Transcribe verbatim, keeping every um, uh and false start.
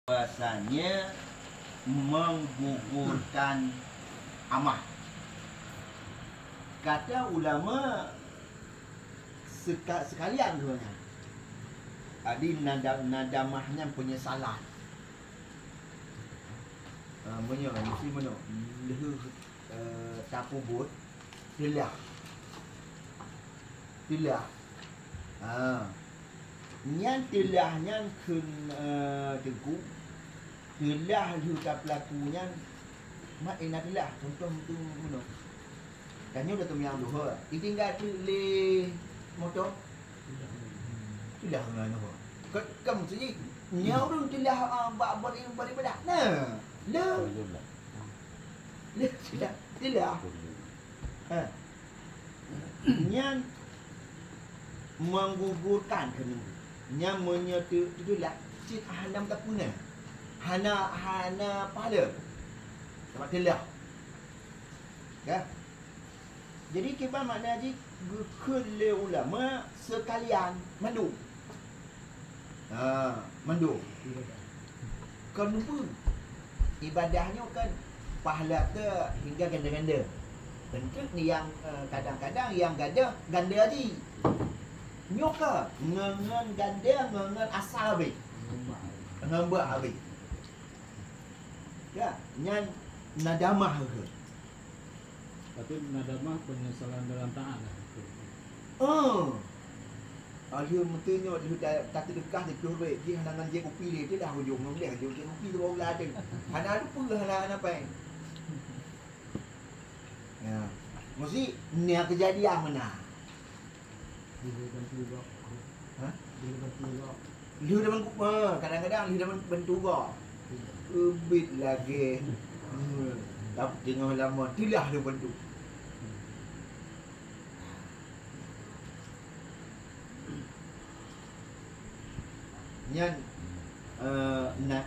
Bahwasanya menggugurkan amah. Kata ulama seka-, sekalian keduanya. Jadi nada-, nadamah nyan penyesalan. Ah, meunyoe, mesti meunyoe. Lheueh, eh, tapeubuet, teulah. Teulah. Ha. Nyan teulah nyan kheun, eh, Teungku. Teulah lheueh ka peulaku nyan, mat ina teulah. Contoh meutu-, meunoe. Tanyoe dah teumanyong duhôi. Itinggai treuk lé moto. Teulah ngon duhôi. Ka, ka meusti jih. Nyan ureueng teulah, ah, bak, bak, bak ibadah. Nah, le. Le teulah. Teulah. Ha. Nyan menggugurkan keuneuk. Nyan meunyoe teu-, teuteulah, cit hana meuteupeu na. Hana, hana pahala. Sabab teulah. Ka? Jadi, kiban makna jih geukheun lé ulama sekalian mandum. Ha, mandum. Kon peue? Ibadah nyoe kan pahala teuh hingga ganda-ganda. Bentuk nyang, eh, kadang-kadang nyang gadoh ganda jih. Nyoe ka ngon, ngon ganda, ngon, ngon asal abéh. Ngon bak abéh. Ka, nyan nadamah keuh. Tapi nadamah penyesalan dalam taat lah. Oh. Ah, lheueh meuteunyoe, lheueh ta-, tateudeukah siplôh ribèe, jih hana ngon jép kupi lé, teulah ujong ngon lheueh ujong jép kupi tu baru ladeng. Hana lupa, hana, hana pai. Ya. Mesti nia kejadian meunan. Lheueh dalam kubah. Ha? Lheueh dalam kubah. Ha, kadang-kadang lheueh dalam bantuga. Ubit lagèe. Hmm. Tapi teungoh lama, teulah lé bantu. Nyan, eh, na, na,